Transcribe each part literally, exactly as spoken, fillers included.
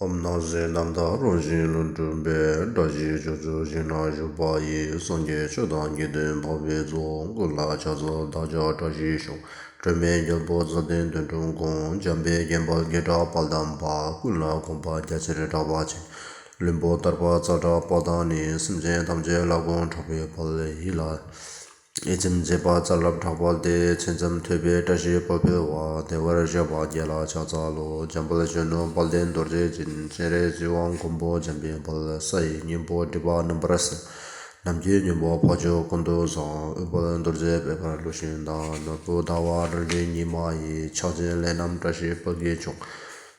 ཨོཾ་ན་ཟེར་རྣམ་དག་རང་བཞིན་ལྷུན་གྲུབ་པའི། བཀྲ་ཤིས་སྤྱོད་མཆོག་ཞིང་ན་བཞུགས་པ་ཡི། སངས་རྒྱས་ཆོས་དང་དགེ་འདུན་འཕགས་པའི་ཚོགས། ཀུན་ལ་ཕྱག་འཚལ་བདག་ཅག་བཀྲ་ཤིས་ཤོག་སྒྲོལ་མའི་རྒྱལ་པོ་རྩ་བརྟན་དོན་གྲུབ་ཀུན། འཇམ་དཔལ་དགྱེས་པ་བགེགས་སྐྲག་དཔལ་ལྡན་པ། ཀུན་ལ་གོམས་པ་རྒྱ་ཆེར་གྲགས་པ་ཆེ། བློན་པོ་དར་པ་ཙཀྲ་པ་དང་ནི། སེམས་ཅན་ཐམས་ཅད་ལ་མགོན་གྲགས་པའི་དཔལ། ཡིད་ལ་ཡིད་ཚིམ་བྱེད་པ་རྩ་རླབས་གྲགས་པ་སྟེ། མཚན་ཙམ་ཐོས་པས་བཀྲ་ཤིས་དཔལ་འཕེལ་བ། བདེ་བར་གཤེགས་པ་རྒྱལ་ལ་ཕྱག་འཚལ་ལོ། འཇམ་དཔལ་གཞོན་ནུ་དཔལ་ལྡན་རྡོ་རྗེ་འཛིན། སྤྱན་རས་གཟིགས་དབང་མགོན་པོ་འཇམ་དཔལ་དཔལ། ས་ཡི་སྙིང་པོ་སྒྲིབ་པ་རྣམ་པར་སེལ། ནམ་མཁའི་སྙིང་པོ་འཕགས་མཆོག་ཀུན་ཏུ་བཟང་། དབུ་དཔལ་རྡོ་རྗེ་པད་དཀར་ལུགས་བཞིན་དང་། ནོར་བུ་ཟླ་བ་རལ་གྲི་ཉི་མ་ཡི། ཕྱག་ཆེན་ལས་རྣམས་བཀྲ་ཤིས་དཔལ་གྱིས་ཕྱུག་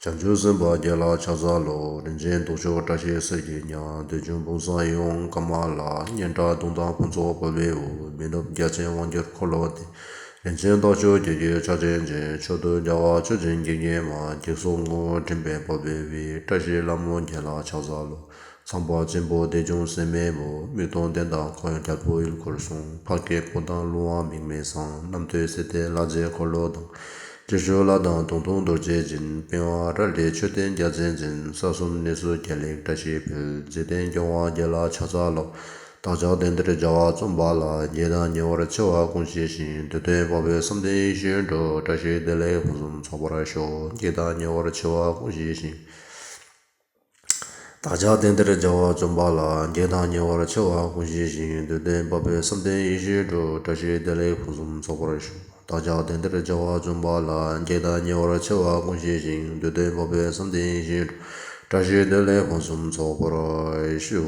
བྱང་ཆུབ་སེམས་དཔའ་རྒྱལ་ལ་ཕྱག་འཚལ་ལོ། རིན་ཆེན་གདུགས་མཆོག་བཀྲ་ཤིས་གསེར་གྱིས་ཉར། བདུད་འཇོམས་དཔུང་བཟང་ཡིད་འོང་ཀ་མ་ལ། སྙན་གྲགས་གདུང་དང་ཕུན་ཚོགས་དཔལ་བའི་དབུས། མི་ནུབ་རྒྱ་ཆེན་དབང་གྱུར་འཁོར་ལོ་སྟེ། རིན་ཆེན་རྟགས་མཆོག་བརྒྱད་ཀྱི་ཕྱག་ཆེན་ཅན། མཆོག་ཏུ་རྒྱལ་བ་མཆོག་སྦྱིན་གྱི་ཉི་མ། འཇིགས་སོགས་དངོས་པོ་འགྲིམ་པའི་དཔལ་བའི་དབུས། བཀྲ་ཤིས་ལྷ་མོ་རྒྱལ་ལ་ཕྱག་འཚལ་ལོ། ཚངས་པ་ཆེན་པོ་བདེ་འབྱུང་སྲེད་མེད་བུ། མིག་སྟོང་ལྡན་དང་ཁོང་རྒྱལ་པོ་ཡུལ་འཁོར་སྲུང་། འཕགས་སྐྱེས་པོ་དང་ལྷུང་བ་དམིགས་མེད་བཟང་། རྣམ་ཐོས་སྲས་དེ་ལྷ་རྫས་འཁོར་ལོ་དང་། རྗེས་འཇུག་ལྷ་དང་དུང་སྟོང་རྡོ་རྗེ་འཛིན། པི་ཝང་རལ་གྲི་མཆོད་རྟེན་རྒྱ་མཚན་འཛིན། ས་གསུམ་གནས་སུ་རྒྱལ་ལེགས་བཀྲ་ཤིས་འཕེལ། འཇིག་རྟེན་སྐྱོང་བ་རྒྱལ་ལ་ཕྱག་འཚལ་ལོ། བདག་ཅག་བདེན་བདེར་རྒྱལ་བ་བཙུན་པ་ལ། རྒྱས་དང་ཉེ་བར་མཆི་བ་སྐོམ་ཞེས་བཞིན། འདོད་དོན་དཔག་པའི་བསམ་གཏན་ཡིད་བཞིན་འགྲུབ། བཀྲ་ཤིས་བདེ་ལེགས་ཕུན་སུམ་ཚོགས་པར་ཤོག་རྒྱས་དང་ཉེ་བར་མཆི་བ་སྐོམ་ཞེས་བཞིན། བདག་ཅག་བདེན་བདེར་རྒྱལ་བ་བཙུན་པ་ལ། རྒྱས་དང་ཉེ་བར་མཆི་བ་སྐོམ་ཞེས་བཞིན། འདོད་དོན་དཔག་པའི་བསམ་གཏན་ཡིད་བཞིན་འགྲུབ། བཀྲ་ཤིས་བདེ་ལེགས་ཕུན་སུམ་ཚོགས་པར་ཤོག་བདག་ཅག་བདེན་བདེར་རྒྱལ་བ་བཙུན་པ་ལ། རྒྱས་དང་ཉེ་བར་མཆི་བ་སྐོམ་ཞེས་བཞིན། འདོད་དོན་དཔག་པའི་བསམ་གཏན་ཡིད་བཞིན་འགྲུབ། བཀྲ་ཤིས་བདེ་ལེགས་ཕུན་སུམ་ཚོགས་པར་ཤོག